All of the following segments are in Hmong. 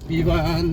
Pivan.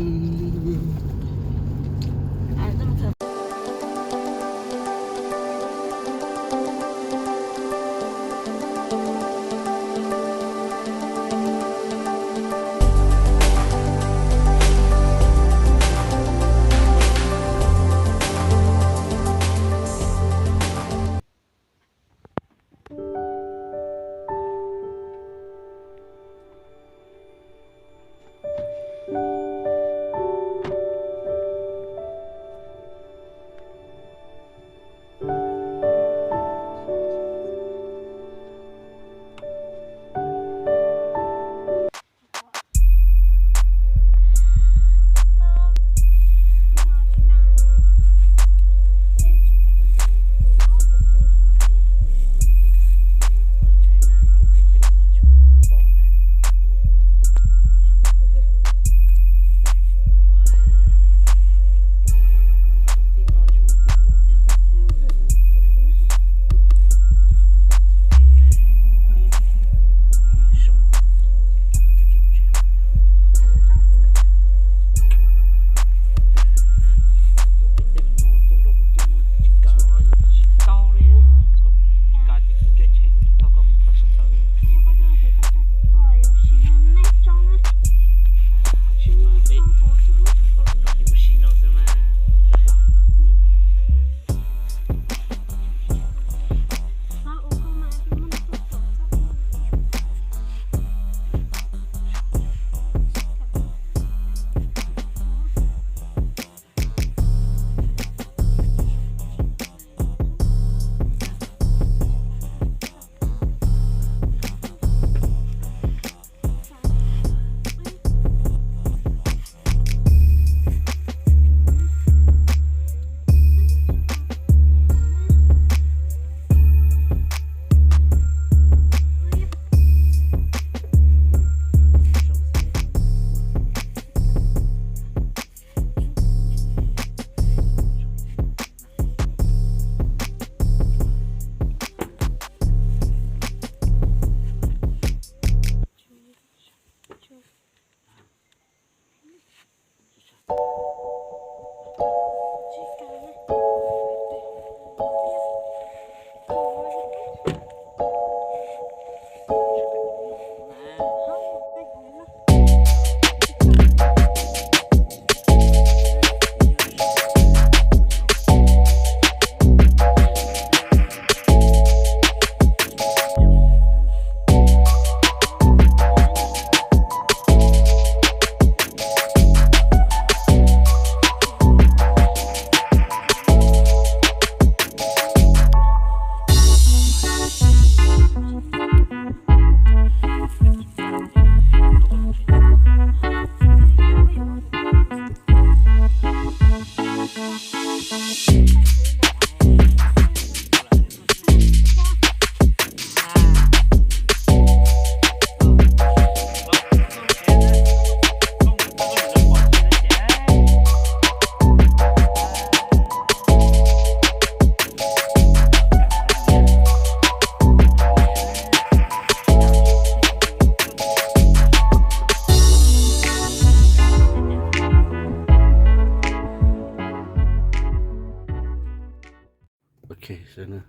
Ok, saib na.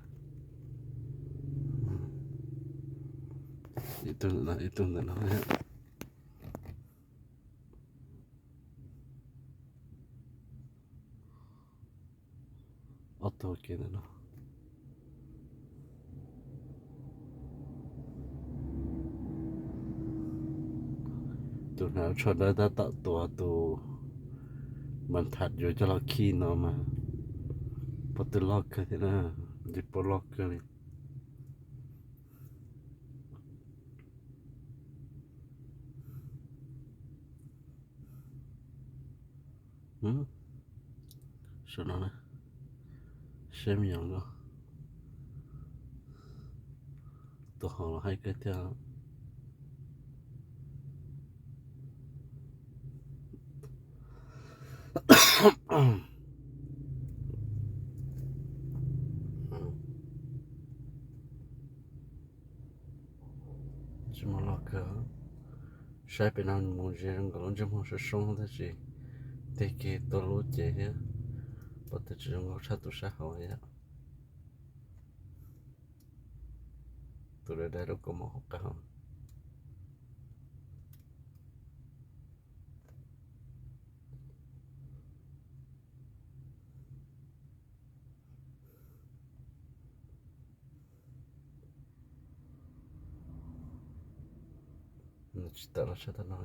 Ib tug ntawm no, ib tug ntawm no. Ob tug ke ntawm no. Tus hnav tsho dawb tab tom tuav tus mas tham yuav coj los khi no mas pob tw loj kawg thiab na, ntsej pob loj kawg li. Saum no na, saib me nyuam no, tus hauv los haib kawg thiab. Tsis muaj loj kawg. Saib pem no mus ze zoo nkaus lub ntsej muag soob soob tab sis tej kiag tuaj lub cev thiab, pom tias tsis zoo nkauj tshaj tus sab hauv thiab. Tus daim daim lub kaus mom hauv qab hauv. Nws tsis tawm los sab tom no.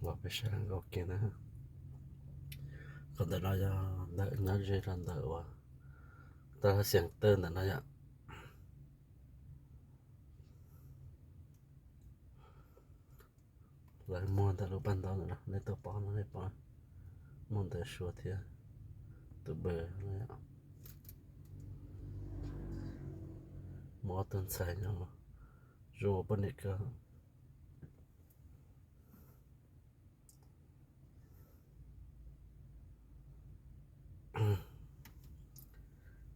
Los peb saib nkauj kiag na. Qhov ntawm no yog ntawm nyob ze rau ntawm uas tau xeem tawj ntawm no yom. Lawv muag ntawm lub paj ntaub ntawm no, nej tuaj pom no nej pom, muag ntawm Suav thiab tus Npawg no. Muaj ob tug ntxhais nyob zoo ua poj niam kawg.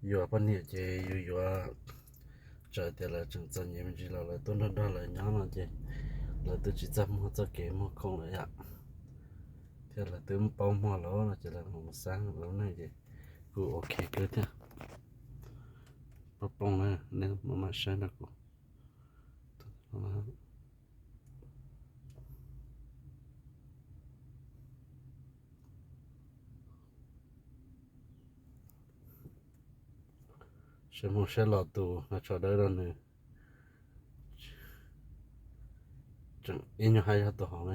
Yuav poj niam ces yus yuav, txawm tias lawv tseem txom nyem me ntsis los lawv tuaj nrog nrog lawv nyob no ces lawv twb tsis txaj muag txoj kev muag khoom lawm yom. Thiab lawv twb paub muag lawm no ces lawv mus xab lawv lub neej ces kuj ok kawg thiab. Poj plooj na, nej mam mam saib nrog kuv. Saib mus saib los tus no tso dawb rau nws tseem ib nyuag hais yog tus hauv na.